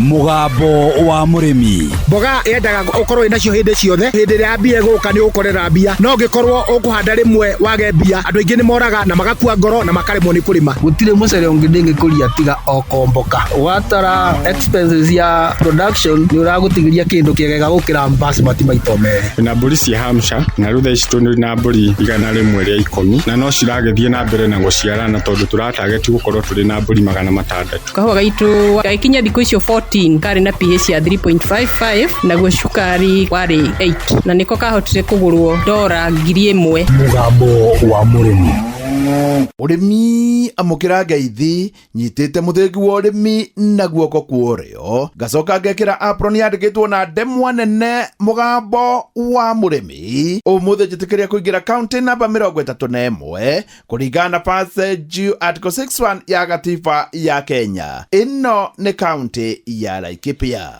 Mũgambo wa mũrĩmi. Mboga yendaga ũkorwo wĩnacio hĩndĩ ciothe. Hĩndĩ ĩrĩa mbia ĩgũka nĩ ũgũkorera mbia, no ũngĩkorwo ũkũhanda rĩmwe wage mbia, andũ aingĩ nĩ moraga na magakua ngoro na makaremwo nĩ kũrĩma. Gũtirĩ mũcere ũngĩ ndĩngĩkũria tiga o komboka. Watara expenses ya production nĩ ũragũtigĩria kĩndũ kĩegega gũkĩra basmati maita merĩ. Twĩna mbũri cia Hampshire na rĩu thaa ici twĩ na mbũri 110 na no ciragĩthiĩ na mbere na gũciarana tondũ tũratageti gũkorwo tũrĩ na mbũri 600. Kahũa gaitũ gagĩkinya thikũ icio 14 karĩ na pH ya 3.55, naguo cukari warĩ 8, na nĩko kahotire kũgũrwo dora 1000. Mũgambo wa mũrĩmi. Ũrĩmi amũkĩra ngeithi nyitĩte mũthĩgi wa ũrĩmi na guoko kwa ũrĩo, ngacoka ngekĩra apron yandĩkĩtwo na ndemwa nene mũgambo wa mũrĩmi. Ũmũthĩ njĩtĩkĩria kũingĩra kaunti namba 31 kũringana na passage article 61 ya gatiba ya Kenya. Ĩno nĩ kaunti ya Laikipia.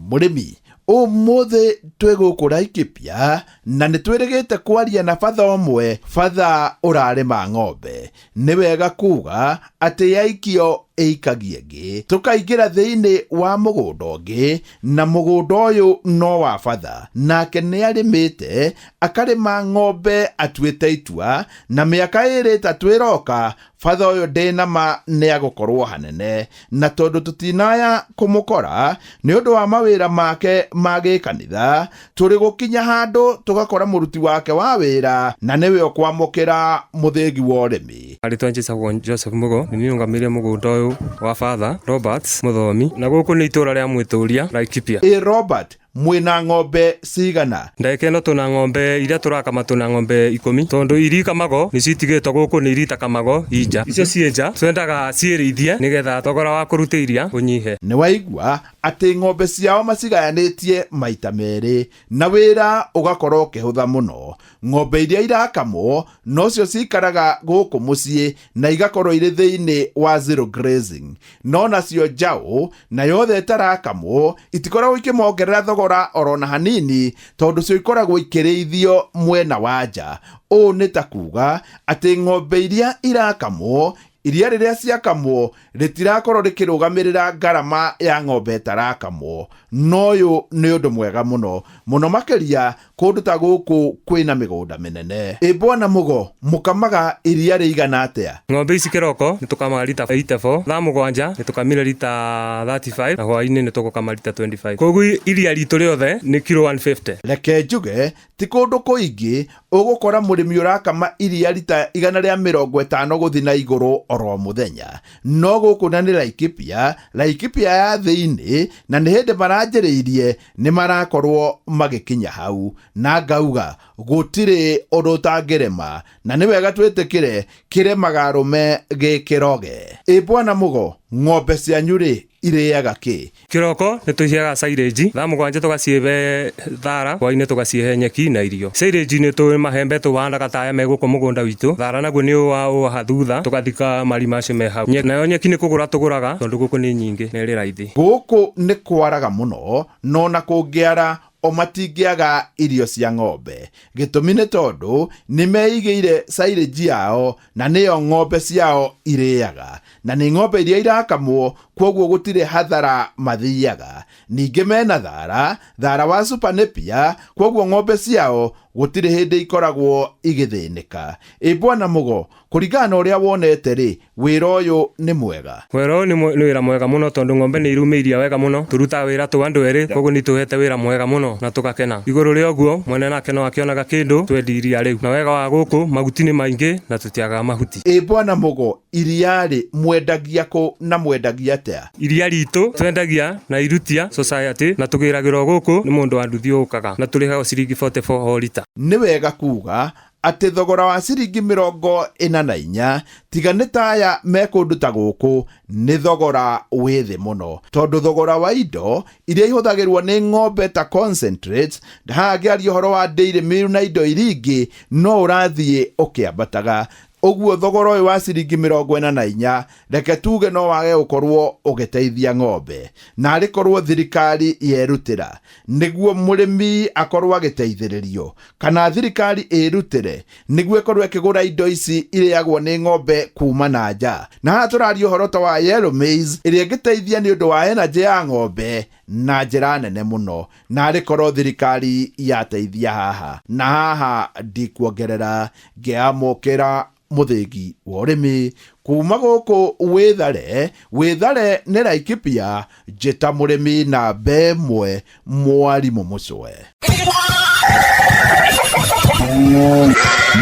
Mũrĩmi, ũmũthĩ twĩ gũkũ Laikipia na nĩ twĩrĩgĩte kwaria na batha ũmwe, batha ũrarĩma ng'ombe. Nĩ wega kuga atĩ yaikio ĩikagia ĩngĩ. Tũkaingĩra thĩinĩ wa mũgũnda ũngĩ, na mũgũnda ũyũ no wa batha, nake nĩ arĩmĩte akarĩma ng'ombe atuĩte itua, na mĩaka ĩrĩ ĩtatũ ĩroka batha ũyũ ndĩ na ma nĩ agũkorwo hanene. Na tondũ tũtinaya kũmũkora nĩ ũndũ wa mawĩra make ma gĩkanitha, tũrĩ gũkinya handũ tũgakora mũruti wake wa wĩra, na nĩwe ũkwamũkĩra mũthĩgi wa ũrĩmi. Rĩtwa njĩtagwo Joseph Mugo, nĩ niĩ nũgamĩrĩire mũgũnda ũyũ wa Father Roberts Mũthomi, na gũkũ nĩ itũũra rĩa Mwĩtũria, Laikipia. Ĩ Robert, mwĩna ng'ombe cigana? Ndagĩka ĩno tũna ng'ombe iria tũrakama, tũna ng'ombe 10, tondũ iria ikamagwo nĩ citigĩtwo gũkũ, nĩ iria itakamago i nja. Icio ciĩ nja twendaga ciĩrĩithie nĩgetha thogora wa kũruta iria ũnyihe. Nĩ waigua atĩ ng'ombe ciao macigayanĩtie maita merĩ, na wĩra ũgakorwo ũkĩhũtha mũno. Ng'ombe iria irakamwo nocio cikaraga gũkũ mũciĩ na igakorwo irĩ thĩinĩ wa zero grazing, no nacio njaũ na yothe ĩtarakamwo itikoragwo ikĩmongerera thogora orona hanini, tondũ cio ikoragwo ikĩrĩithio mwena wa nja. Ũũ nĩ ta kuga atĩ ng'ombe iria irakamwo, iria rĩrĩa ciakamwo rĩtirakorwo rĩkĩrũgamĩrĩra ngarama ya ng'ombe ĩtarakamwo. No ũyũ nĩ ũndũ mwega mũno mũno makĩria kũndũ ta gũkũ kwĩna mĩgũnda mĩnene. Ĩ bwana Mũgo, mũkamaga iria rĩigana atĩa? Ng'ombe ici kĩroko nĩ tũkamaga rita 84, thaa 7 nĩ tũkamire rita 35, na hwaĩ-inĩ nĩ tũgũkama rita 25. Koguo iria ritũ rĩothe nĩ kiro 150. Reke njuge ti kũndũ kũingĩ ũgũkora mũrĩmi ũrakama iria rita 150 gũthi na igũrũ oro mũthenya. No gũkũ na nĩ Laikipia, Laikipia ya thĩinĩ, na nĩ hĩndĩ maranjĩrĩirie nĩ marakorwo magĩkinya hau, na ngauga gũtirĩ ũndũ ũtangĩrema, na nĩ wega twĩtĩkĩre kĩremaga arũme gĩkĩroge. Ĩ bwana Mũgo, ng'ombe cianyu rĩ irĩaga kĩ? Kĩroko nĩ tũciheaga silage, thaa 7 tũgacihe thara, hwaĩ-inĩ tũgacihe nyeki na irio. Silage nĩ tũĩ mahembe tũhandaga ta aya me gũkũ mũgũnda witũ, thara naguo nĩ ũwaha thutha tũgathika marima macio me hau. Nayo nyeki nĩ kũgũra tũgũraga tondũ gũkũ nĩ nyingĩ na ĩrĩ raithi. Gũkũ nĩ kwaraga mũno, no na kũngĩara o matingĩaga irio cia ng'ombe. Gĩtũmi nĩ tondũ nĩ meigĩire silage yao na nĩyo ng'ombe ciao irĩaga, na nĩ ng'ombe iria irakamwo, kwoguo gũtirĩ hathara mathiaga. Ningĩ mena thara, thara wa Super Napier, kwoguo ng'ombe ciao gũtirĩ hĩndĩ ikoragwo igĩthĩnĩka. Ĩ bwana Mũgo, kũringana na ũrĩa wonete rĩ, wĩra ũyũ nĩ mwega? Wĩra ũyũ nĩ wĩra mwega mũno tondũ ng'ombe nĩ irumĩirie iria wega mũno. Tũrutaga wĩra twĩ andũ erĩ, koguo nĩ itũhete wĩra mwega mũno na tũgakena. Igũrũ rĩa ũguo, mwene nake no akĩonaga kĩndũ twendia iria rĩu. Na wega wa gũkũ, mahuti nĩ maingĩ na tũtiagaga mahuti. Ĩ bwana Mũgo, iria rĩ, mwendagia kũ na mwendagia atĩa? Iria ritũ twendagia na Irutia Society na tũgĩragĩrwo gũkũ nĩ mũndũ wa nduthi ũkaga na tũrĩhagwo ciringi 44 o rita. Nĩ wega kuga atĩ thogora wa ciringi 44 tiga nĩ taya me kũndũ ta gũkũ nĩ thogora wĩ thĩ mũno, tondũ thogora wa indo iria ihũthagĩrwo nĩ ng'ombe ta concentrates, haha ngĩaria ũhoro wa dairy meal na indo iria ingĩ, no ũrathiĩ ũkĩambataga. Ũguo thogora ũyũ wa ciringi 44, reke tuge no wage gũkorwo ũgĩteithia ng'ombe. Na arĩ korwo thirikari yerutĩra nĩguo mũrĩmi akorwo agĩteithĩrĩrio, kana thirikari ĩrutĩre nĩguo ĩkorwo ĩkĩgũra indo ici irĩagwo nĩ ng'ombe kuma na nja. Na haha tũraria ũhoro ta wa yellow maize ĩrĩa ĩngĩteithia nĩ ũndũ wa energy ya ng'ombe na njĩra nene mũno. Na arĩ korwo thirikari yateithia haha. Na haha ndikuongerera, ngĩamũkĩra mũthĩgi wa ũrĩmi kuma gũkũ Wĩthare. Wĩthare nĩ Laikipia. Njĩta mũrĩmi namba ĩmwe, mwarimũ Mũcwe.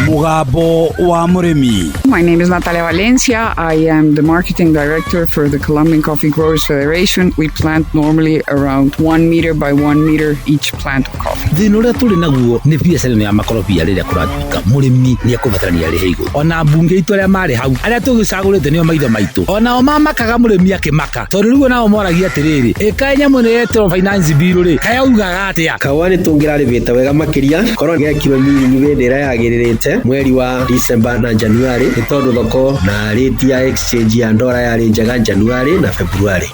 Mugambo wa Mũrĩmi. My name is Natalia Valencia. I am the marketing director for the Colombian Coffee Growers Federation. We plant normally around 1 meter by 1 meter each plant of coffee. Thĩna ũrĩa tũrĩ naguo nĩ biacara ĩno ya makorobia. Rĩrĩa kũratuĩka mũrĩmi nĩ ekũbatarania arĩhe igũrũ, ona mbunge itũ arĩa marĩ hau, arĩa tũgĩcagũrĩte nĩo maitho maitũ, onao mamakaga mũrĩmi akĩmaka, tondũ rĩu onao moragia atĩrĩrĩ, ĩkaĩ nyamũ ĩno yetĩrwo finance bill rĩ, kayaugaga atĩa? Kahũa nĩ tũngĩrarĩmĩte wega makĩria korwo gekirwo miringi hĩndĩ ĩrĩa yagĩrĩrĩte mweri wa December na January, nĩ tondũ thoko na rate ya exchange ya ndora yarĩ njega January na February.